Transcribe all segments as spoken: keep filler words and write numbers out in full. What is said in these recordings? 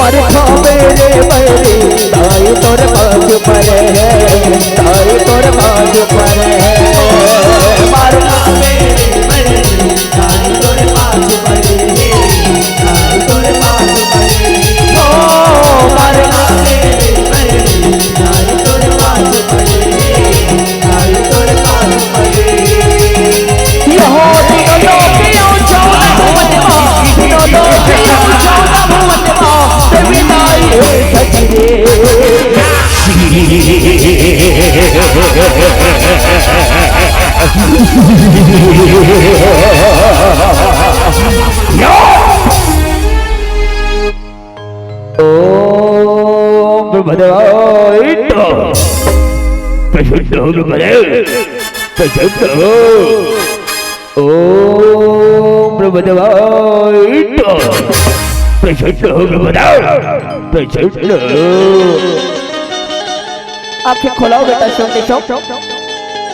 अरे खावे रे बैरी, ताई तोर बाजू पर है, ताई तोर बाजू पर है। मारना मेरे बैरी, ताई तोर बाजू पर है, ताई तोर बाजू पर है। ओ मारना मेरे बैरी, ताई तोर बाजू पर है। ओम ब्रह्मदेवाय नमः। प्रसन्न हो ब्रह्मदेव, प्रसन्न हो। ओम ब्रह्मदेवाय नमः। प्रसन्न हो ब्रह्मदेव, प्रसन्न हो। आंखें खोलाओ बेटा, सोम देशो,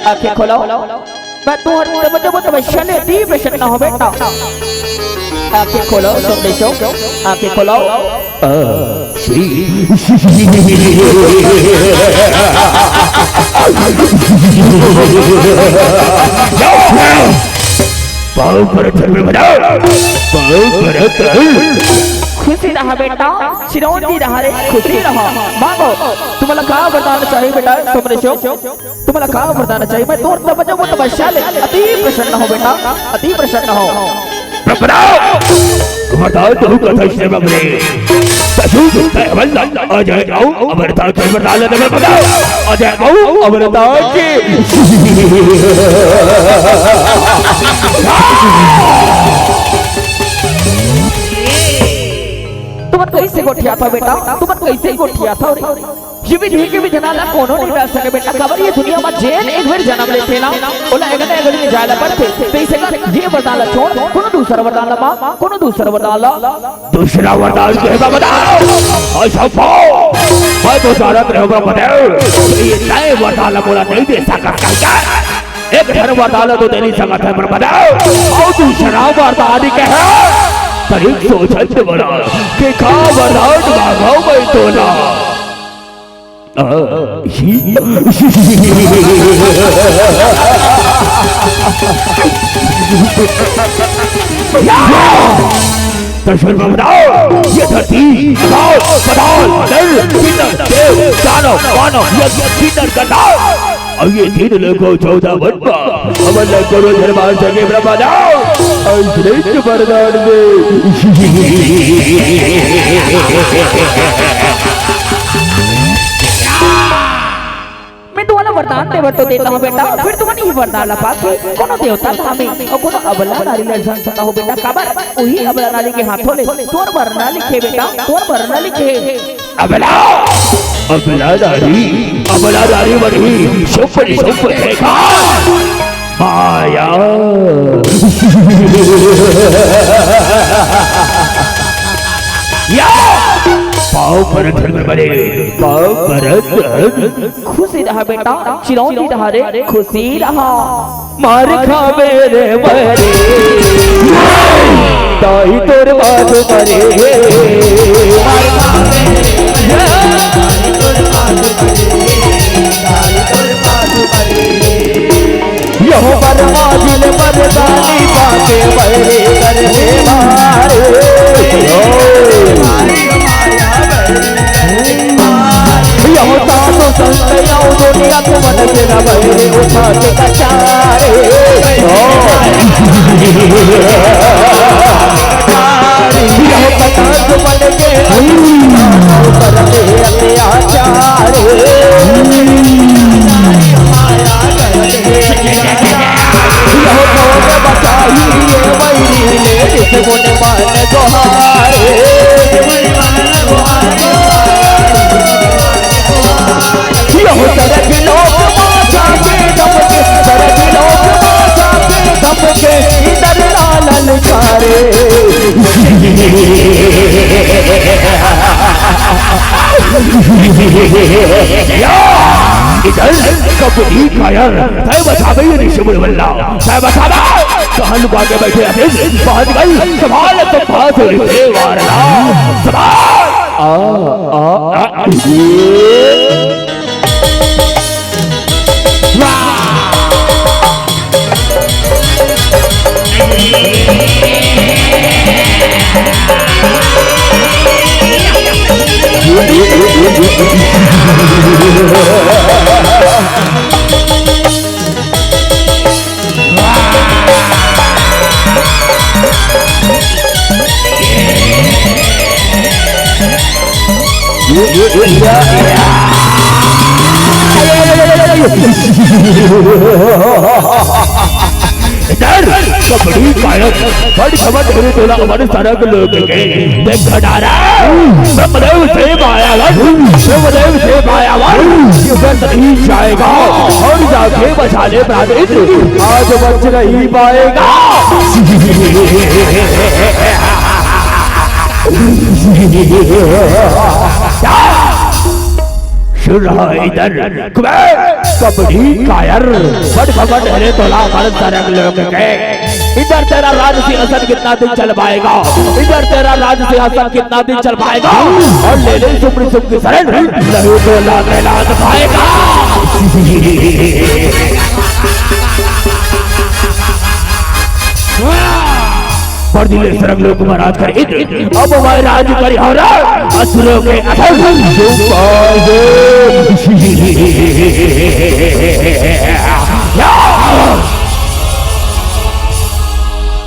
आंखें खोलाओ। मैं तुंहर तपस्या, वो तपस्या ले अति प्रसन्न हो बेटा। आंखें खोलो सोम देशो, आंखें खोलो। आ, श्री। पाँव परत हर में बजाओ, पाँव परत हर। खुशी रहा बेटा, चिरौंजी रहा रे, खुशी रहा। मांगो, तुम्हारा का वरदान चाहिए बेटा, सोम देशो? तुम्हारा का वरदान चाहिए? मैं तुंहर तपस्या, वो तपस्या ले अति प्रसन्न हो बेटा, अति प्रसन्न हो। प्रभु बताओ, वरदान तो कथा से मगले। तसु कैवल अजय गाऊ अमरता के वरदान ले मैं बताओ। अजय गाऊ अमरता के। तुमन कैसे गोठियाथव बेटा? तुमन कैसे गोठियाथव रे? ये विधि के विधना ला कोनो नहीं डाल सके बेटा। काबर ये दुनिया में जेन एक बार जन्म लेथे ना, ओला एक ना एक दिन जाए ला पड़थे। तो इसे का ये वरदान ला छोड़, कोनो दूसरा वरदान ला मांग, कोनो दूसरा वरदान ला। दूसरा वरदान के का बताओ? असंभव। मैं तो जानत रहे होगा बताओ। ये नए वरदान ला मोला नहीं दे सकत का? एक ठन वरदान तो दे नहीं सकत है, पर बताओ, अउ दूसरा वरदान के है? तनिक सोचत बोला कि का वरदान मांगव मैं तोला। आ, ही। या! दर्शन में बताओ, ये धरती, पाताल, पाताल, नर, किन्नर, देव, दानव, मानव, यक्ष, किन्नर, गंधर्व। अउ ये तीन लोक अउ चौदह वन मा, हमन ला कोनो झन मार सके ब्रह्मा दाऊ। अउ श्रेष्ठ वरदान दे। मैं तुम्हारा वरदान देवर तो देता हूँ बेटा, फिर तुमन ये वरदान ला पाके कोनो देवता धामे अउ कोनो अबला नारी ला जान सकता हो बेटा, काबर उही अबला नारी के हाथों ले तोर मरना लिखे बेटा, तोर मरना लिखे। अबला, अबला नारी, अबला नारी मरही, सुपर, सुपर, देखा। माया। या! पाँव परत हर में बने, पाँव परत हर। खुशी रहा बेटा, चिरौंजी रहा रे, खुशी रहा। मार खावे रे मरे, ताई तोर बाजू मरे। मार खावे रे मरे, ताई तोर बाजू मरे, ताई तोर बाजू मरे। यहो बरमाजिल बरदानी पाके बैरी कर हे मारे। यहो साधु संत यहो दुनिया को मन के न बैरी उठा के कचारे। यहो पतंग मन के ऊपर में अत्याचार। यहो भोग बचाई ये बैरी ले, जिस गुण मान गोहारे। यहो सरग लोक माता के दम के, सरग लोक माता के दम के, इधर लालन सारे। या! इधर कबूली कायर, तय बचावे ये ऋषि मुनि वल्ला, तय बचावे। कहाँ लुका के बैठे अतीश, बाहर निकल, संभाल तो बात रे वारला, संभाल। आ, आ, आ, ये। इधर कबड्डी कायर, बड़ समझ मेरे तोला हमारे सरग लोग के। देख खटारा, ब्रह्मदेव से मायावन, ब्रह्मदेव से मायावन, ये व्यर्थ नहीं जाएगा। और जाके बचा ले प्राण इंद्र, आज बच नहीं पाएगा। सुन रहा है इधर, कुबेर, कबड्डी कायर, बड़ घमंड है रे तोला हमारे सरग लोग के। इधर तेरा राज सिंहासन कितना दिन चल पाएगा? इधर तेरा राज सिंहासन कितना दिन चल पाएगा? और ले ले सुमरी सुम की शरण, नहीं तो लात लात खाएगा। बड़ दिले सरग लोग महाराज कर इंद्र, अब मैं राज करी हो रे, असुरों के अधम।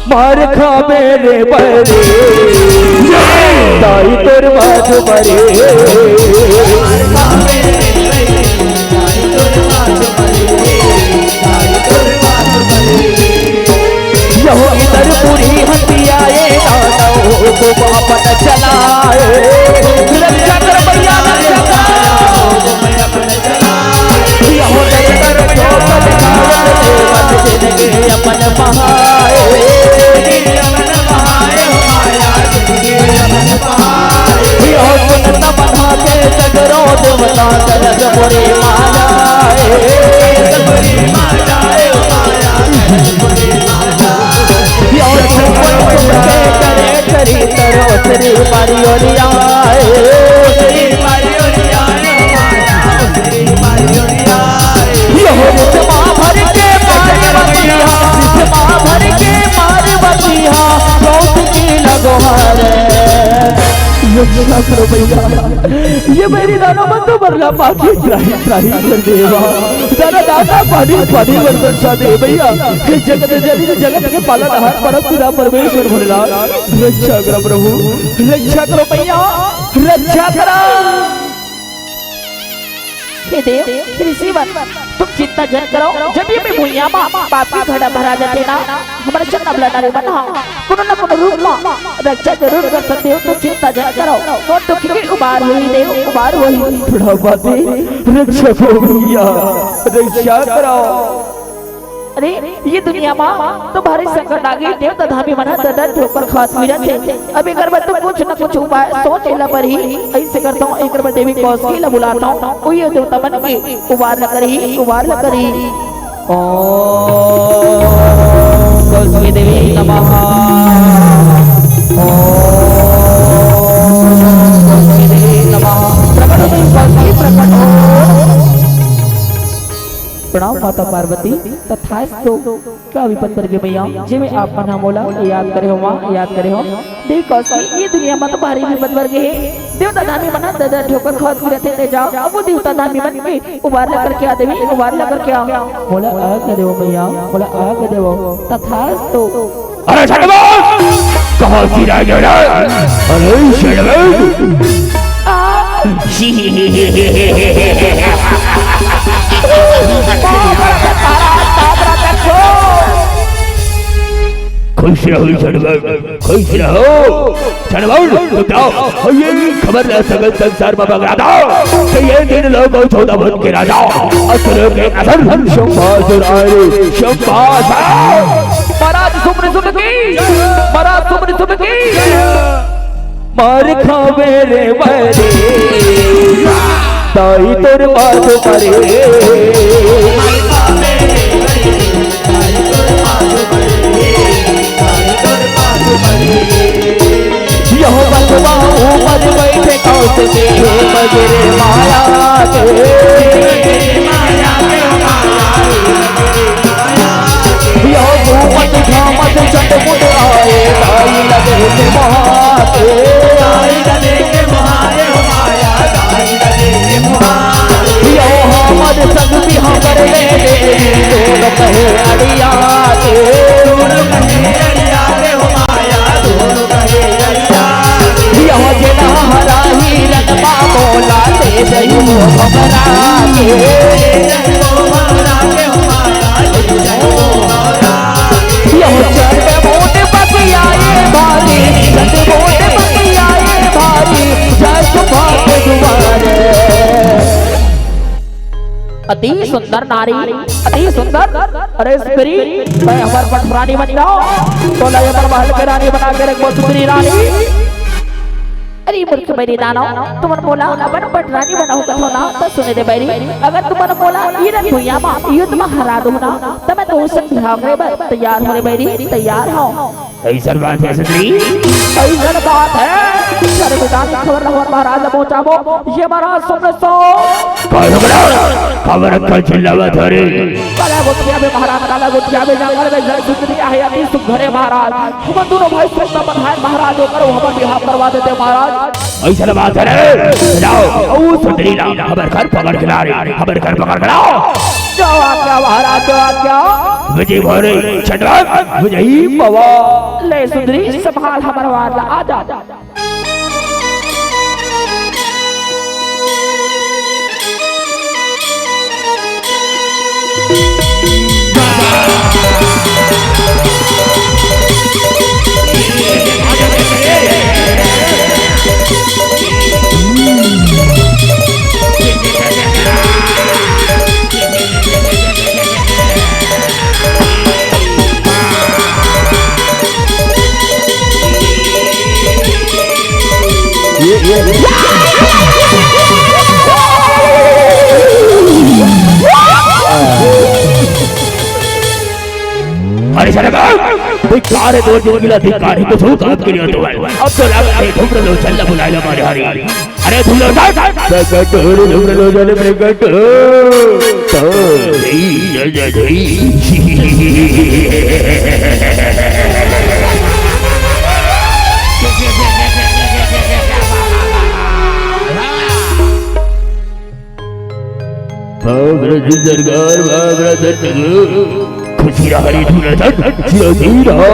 मार खा मेरे बरे, ताई तोर बात बरे। यहो इधर पूरी हत्या ये दानव को अपन चलाए। रक्षा कर भैया, रक्षा कर। यहो इधर चौपट कावत देवन जिनके अपन बहाए। यहो सुनत मना के सगरो देवता तरस मोरे माया। ये मेरी दानव बंधु बरला पाके त्राहि त्राहि कर देवा। दादा दादा पानी पानी बरसा दे भैया। हे जगत जननी जगत के पालनहार परम पिता परमेश्वर भोलेनाथ, रक्षा करो प्रभु, रक्षा करो मैया, रक्षा करो। हे देव, हे ऋषिवर, तुम चिंता झन करो। जब ये भी भुइयां मा पाप के घड़ा भरा जाथे ना, हमर सन अबला नारी मन हा कोनो न कोनो रूप मा रक्षा जरूर कर सकथे हो, तो चिंता झन करो। तो दुख के उबार होही देव, उबार होही। प्रणाम माते, रक्षा करो भैया, रक्षा करो। अरे, ये दुनिया मा तो भारी संकट आगे, देवता धामी मन हा दर दर ठोकर खात हुई रहथे। अब एकर बर तो कुछ न कुछ उपाय सोच ला परही। अइसे करता हूँ, एकर बर देवी कौशिकी ला बुलाता हूँ, उही देवता मन के उबार ला करही, उबार ला करही। ओम कौशिकी देवी नमः। ओम कौशिकी देवी नमः। प्रकट हो, कौशिकी प्रकट हो। प्रणाम माता पार्वती, तथास्तु। का विपद पर गे मैया, जेमे आप मन हा मोला याद करे हो माँ, याद करे हो। देवी कौशिकी, ये दुनिया मा तो भारी विपद पर गे हे। देवता धामी मन हा दर दर ठोकर खात हुई रहथे, ते जाओ, अब वो देवता धामी मन के उबार ला करके आ देवी, उबार ला करके आ। मोला आ के देवो मैया, मोला आ के देवो। तथास्तु। अरे शर्मा, कहाँ गिरा गया रे? अरे शर्मा। खुश रहो शर्मा। खुश रहो। चढ़वाओ, उठाओ। और ये खबर ला सगल संसार मा बगरा दो कि ये दिन लो को चौदह वन के राजा असुर के असुर शंबासुर आए रे, शंबासुर। महाराज सुमन सुन की, महाराज सुमन सुन की। मार खावे रे मरे, ताई तोर बात मरे। यहो बसवा ऊपर बैठे कौन अति सुंदर नारी, अति सुंदर। अरे सुंदरी, मैं हमर पटरानी बन जाओ, तोला हमर महल के रानी बना के रखबो सुंदरी रानी। अरे मूर्ख बैरी दानव, तुमन मोला अपन पटरानी बनाहू कथो ना, त सुने दे बैरी, अगर तुमन मोला ई रंग भुइयां म युद्ध म हरा दो ना, त मैं तुमसे बिहाव करे बर तैयार हो रे बैरी, तैयार हो। अइसन बात हे सुंदरी? अइसन बात हे। अरे बेटा, खबर ला हमर महाराज ला पहुंचाबो। ये महाराज सुन ले सो। काय हो गे? काबर अतका चिल्लावत हस रे? काला गोठियाबे महाराज, काला गोठियाबे, जंगल में जय सुंदरी आहे, अति सुघर हे महाराज। हमन दूनों भाई सुंदर बधाए महाराज, ओकर हमर बिहाव करवा देते महाराज। अइसन बात हे रे, जाओ, अउ सुंदरी ला हमर घर पकड़ के ला रे, हमर घर पकड़ के लाओ। जो आज्ञा महाराज, जो आज्ञा। विजय भोरे, छटक, विजयी भव। ले सुंदरी, संभाल हमर वार ला, आ जा। अरे साला, धिक्कार हे, तोर जिनगी ला धिक्कार हे, कुछू काम के नइ हस तैं। अब तो लागत हे धूम्रलोचन ला बुलाय ला मारे हरी। अरे धूम्रलोचन, प्रकट हो रे धूम्रलोचन, प्रकट हो। तो जय, जय, जय, जय। बाप रे सरकार, बाप रे दर्शक, खुशी रहा रे धूम्रलोचन, जियो जी रहा।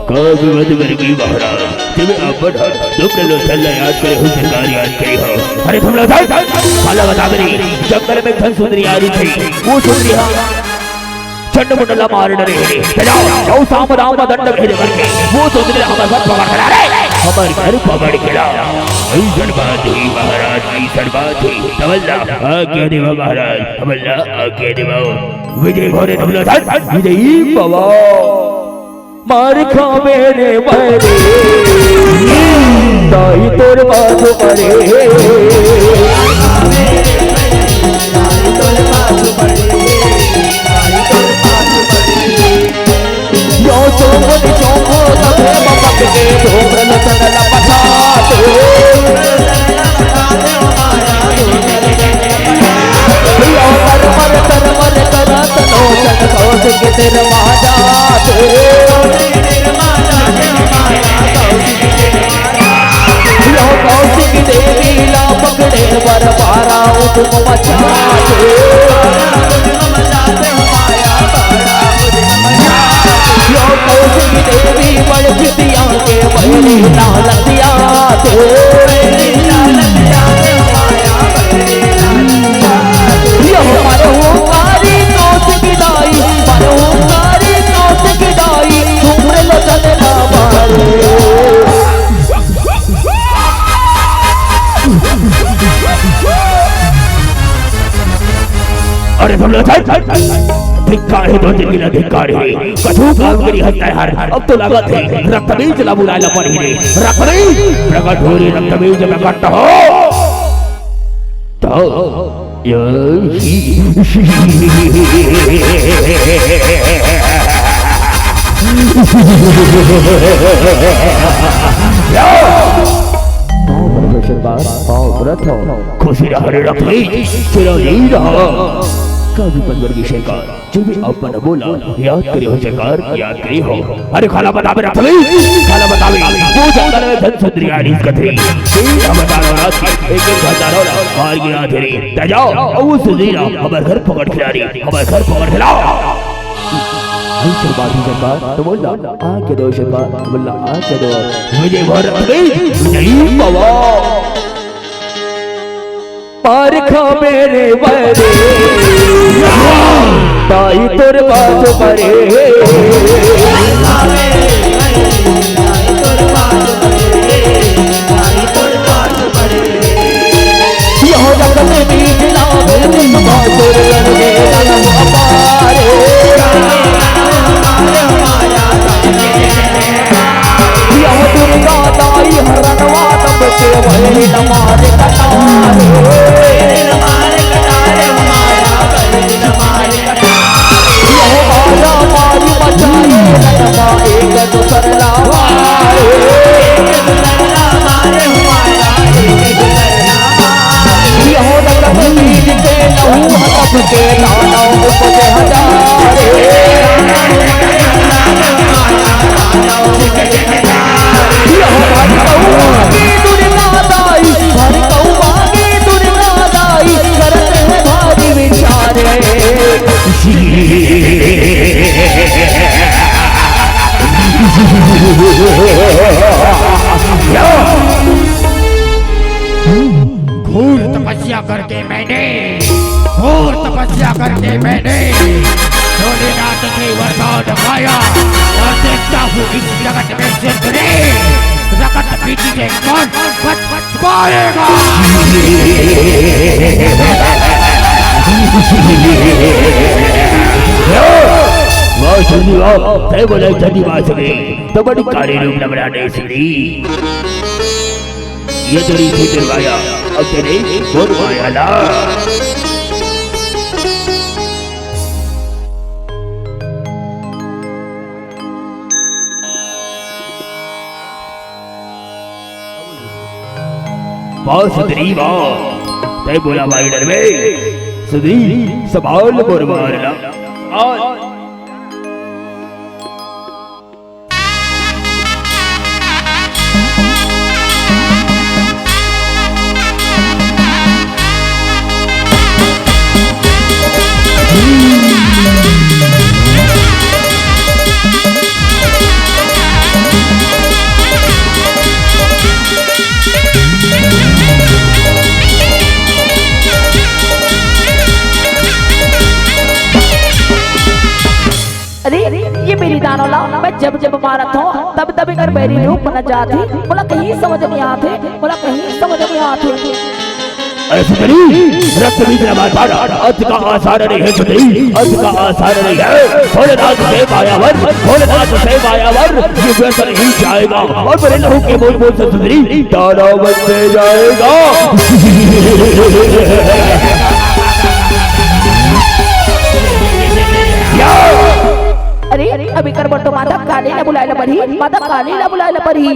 का विपद बर गे महाराज, तेमे अपन ह धूम्रलोचन ला याद करे हो, सरकार याद करे हो। अरे धूम्रलोचन, काला बताबे रे, जंगल में एक ठन सुंदरी आ रही थी, वो सुंदरी हा चंड मुंड ला मार डरे हे। जाओ, जाओ, साम दाम दंड भेद करके वो सुंदरी ला हमर घर पकड़ के ला रे, हमर घर पकड़ के ला। अइसन बात हे महाराज, अइसन बात हे। हमन ला आज्ञा देवा महाराज, हमन ला आज्ञा देवा। विजय भव रे धूम्रलोचन, विजयी भव। मार खाबे रे बैरी, दाई तोर बाजू परे। यो चोमन चोमो तबे मपक के धूम्रलोचन लपटा दे। यो कर मर कर मर करत लोचन कौशिक तेर माजा दे। यो कौशिक देवी ला पकड़े बर बारा उधम मचा दे। यो कौशिक देवी बड़ जितिया के बैरी लालतिया दे। यो मारो कारी कौशिक दाई, मारो कारी कौशिक दाई, धूम्रलोचन ना मारे। अरे धूम्रलोचन, धिक्कार हे तोर जिनगी ला, धिक्कार हे। कछु काम के नइ हस तैं हर। अब तो लागत हे रक्तबीज ला बुलाय ला पड़ही रे। रक्तबीज प्रकट हो रे, रक्तबीज प्रकट हो। तो पाँव परमेश्वर बार, पाँव व्रत हो। खुशी रहा रे रखली, चिरंजीवी रहा। कवि पद्मवर्गीय सरकार, जो भी अपन बोला, याद करे हो सरकार, याद करे हो। अरे काला बताबे रखली, काला बताबे। वो जंगल में धन सुंदरी आली कथरी। तेरा बताओ रात, एक एक हजारों मार गिरा तेरे। ते जाओ, वो सुंदरी ना, हमर घर पकड़ के ला रे, हमर घर पकड़ के ला। अइसन बात हे सरकार, त बोल ना, आके दो सरकार, त बोल ना, आके दो। विजय भव रे, विजयी भव। मार खाबे रे बैरी, दाई तोर बाजू परे। यो जगत में बीज लावे, तुम बाजू रे। के मैंने भोलेनाथ से वरदान पाया और देखता हूँ इस जगत में सुंदरी रकत बीती से कौन बच पाएगा। वाह सुंदरी वाह, तय बोले जदी वाह सुंदरी, तो बड़ी काली रूप लबड़ा दे सुंदरी। ये तो रीति दुर्गाया, अब तेरे बोल माया ला। वाह सुंदरी वाह, तय बोला भाई डर में सुंदरी, संभाल बोल मारना। अरे, ये मेरी दानव ला, मैं जब जब मारत हूँ, तब तब इकर बैरी रूप बन जात हे। मोला कहीं समझ नहीं आत हे, मोला कहीं समझ नहीं आत हे। अरे सुंदरी, रक्त बीच न मार पाना, अंत का आसार नहीं है सुंदरी, अंत का आसार नहीं है। भोलेनाथ से मायावर, भोलेनाथ से मायावर, ये व्यर्थ नहीं जाएगा। और मेरे लहू के बोल बोल से सुंदरी, दानव बनते जाएगा। अरे, अभी कर बटो माता काली ला बुलाए ला पड़ही, माता काली ला बुलाए ला पड़ही।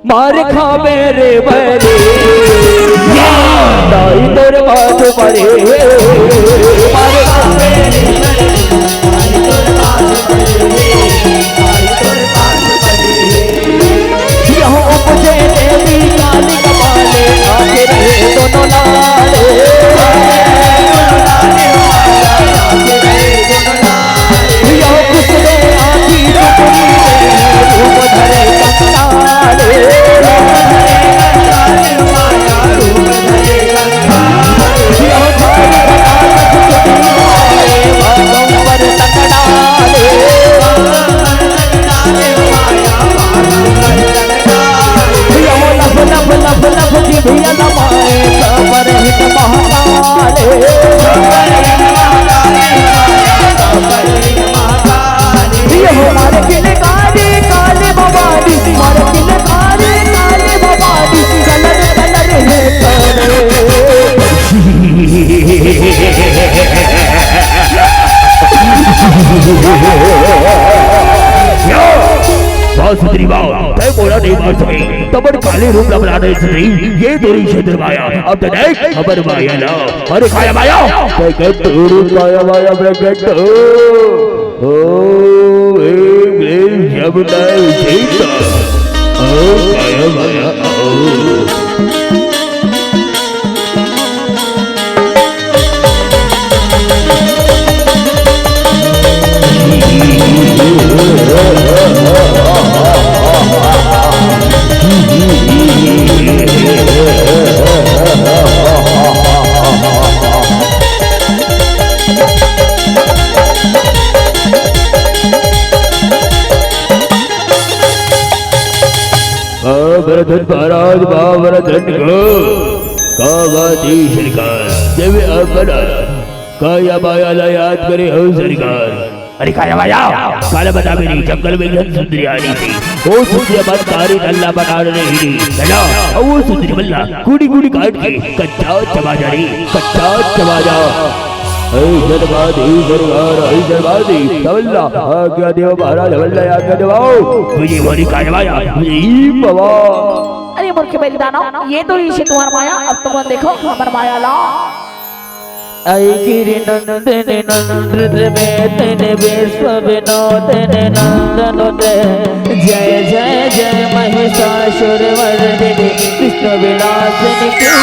मार खाबे रे बरे, दाई तोर बाजू पड़े। मार खाबे रे बरे, दाई तोर बाजू पड़े। यह उपजे देवी काली कपाले, आके रहे दोनों लाले। यह कुछ दे आखी टुकड़ी में, रूप धरे कंकाले। यह थारी घटा कुछ दे आए, बागों पर तंग डाले। यहो लफ लफ लफ लफ जिभिया लमाए, सबर हित महाकाले। यहो मारे किलकारी काली भवानी, मारे किलकारी काली भवानी, कलर कलर है करे। वाह सुंदरी वाह, तय मोला नहीं मार सके, तमन काली रूप ला बना दे सुंदरी, ये तेरी क्षेत्र माया, अब तो देख हमर माया ला। अरे काया माया, प्रकट रूप काया माया प्रकट। ओम ह्रीं क्लीं जमुनाय सीता। ओम काया माया, ओम। बाबा भरतन महाराज, बाबा भरतन को, का बात है सरकार, जब अपना काया माया ला याद करे हो सरकार। अरे काया माया, काला बता मेरी जंगल में जन सुंदरी आ रही थी। वो सुंदरी बात कारी तल्ला बता रही थी, है ना? और वो सुंदरी बल्ला कुड़ी कुड़ी काट के कच्चा चबा जा रही, कच्चा चबा जा। ऐ जलवादी सरकार, ऐ जलवादी तवल्ला, आज्ञा देव महाराज, तवल्ला आज्ञा देवाओ। मुझे मोरी काया माया, मुझे ई बाबा। अरे मूर्ख बैरी दानव, ये तो इसे तुम्हार माया, अब तुम देखो हमर माया ला। ऐ गिरि नंदन नंद में तन विश्व विनोदन नंदन ते। जय जय जय महिषासुर मर्दिनी। विष्णु विलास निकुंज।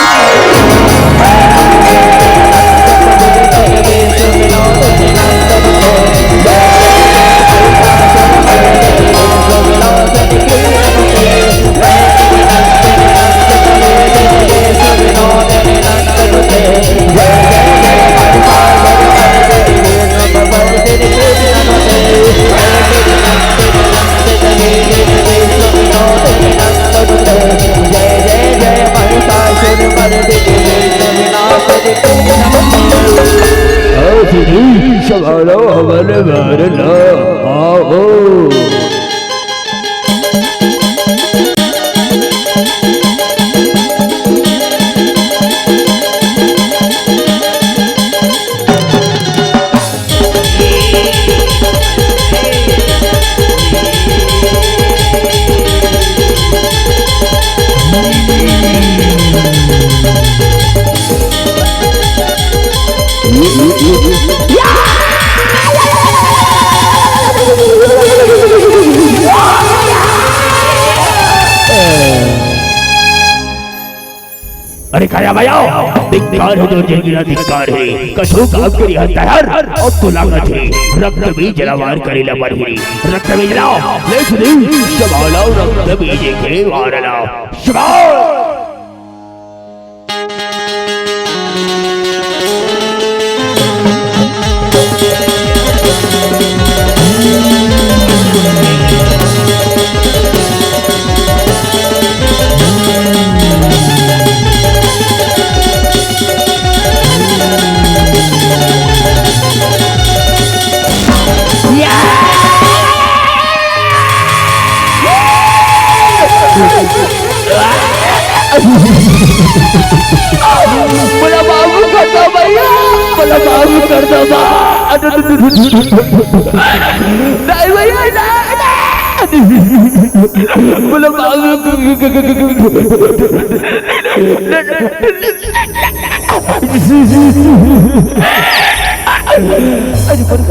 चलो हमरे घर ला आओ। अरे काया भैया, धिक्कार हे तोर जिनगी ला, धिक्कार हे। कछु काम के रिहा तैं हर, अब तो लागत हे रक्त बीज ला वार करे ला परही। रक्त बीज ला, ले सुनी, शबाला रक्त बीज के वार ला। शबाला। मोला माफ कर दो भैया, मोला माफ कर दो बा। नहीं भैया, नहीं, नहीं। मोला माफ। अरे मूर्ख,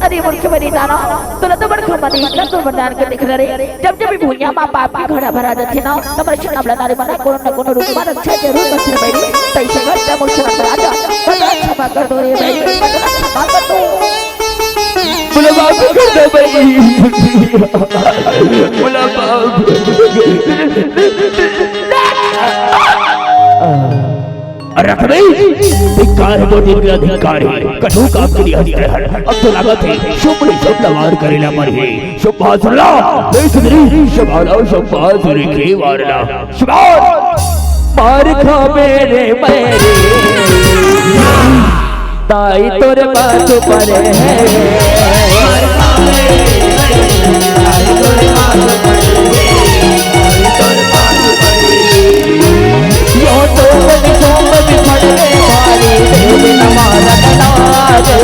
अरे मूर्ख बने दाना, तोला तो बड़का बने, इतना तो बरदान कर देख रे। जब जब भी भुइयां मां पाप के घड़ा भरा जाथे ना, तब मोर छनम ला तारे मना कोनो न कोनो रूप में रक्षा जरूर करथे बहिनी। तइसे कर तब मोर छनम ला जा, मोला क्षमा कर दो रे बहिनी, मोला क्षमा कर दो। मोला माफ कर दो बहिनी, मोला माफ। अरे रख दे, धिक्कार हे तोर जिनगी ला, धिक्कार हे। कछु काम के रिहा तैं हर, अब तो लागत हे शुभ ले शुभ ला वार करे ला परही। शुभ भाषण ला, ले सुंदरी, शबाला, शबाला, सुंदरी के वार ला। शबाला। मार खाबे रे मैं रे, ताई तोर बाजू परे हे। यो तो बड़ी सोम बिछड़ने वाली, देवी न मारन लागे।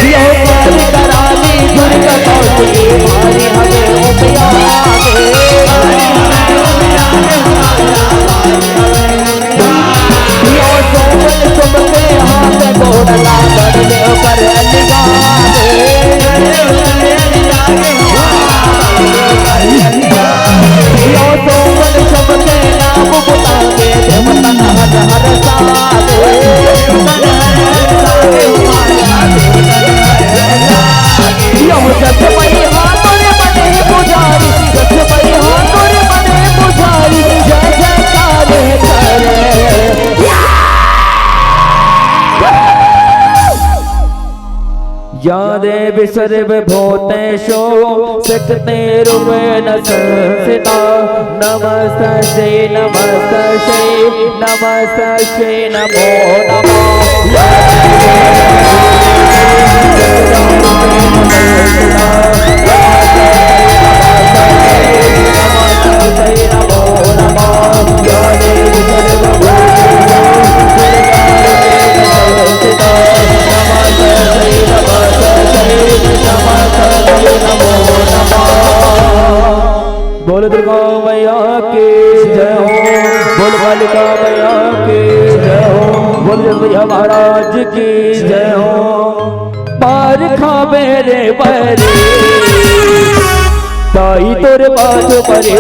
यो कर कराली दुर्गा कौशली, मारी हमें उपयागे। यो सोवन सुमते हाथ गोड़ लागड़ दे कर अलगावे। यो सोवन सुमते नाम बुलावे, देवतन हर हर सावे। यो जग मई हाथ रे बने पुजारी, जग मई हाथ रे बने पुजारी, जय जयकार करे। या देवी सर्वभूतेषु शक्तिरूपेण संस्थिता। नमस्तस्यै नमस्तस्यै नमस्तस्यै नमो नमः। बोल दुर्गा मैया की जय हो, बोल कालिका मैया की जय हो, बोल जय भैया महाराज की जय हो। मार खाबे रे बरे, ताई तोर बाजू परे।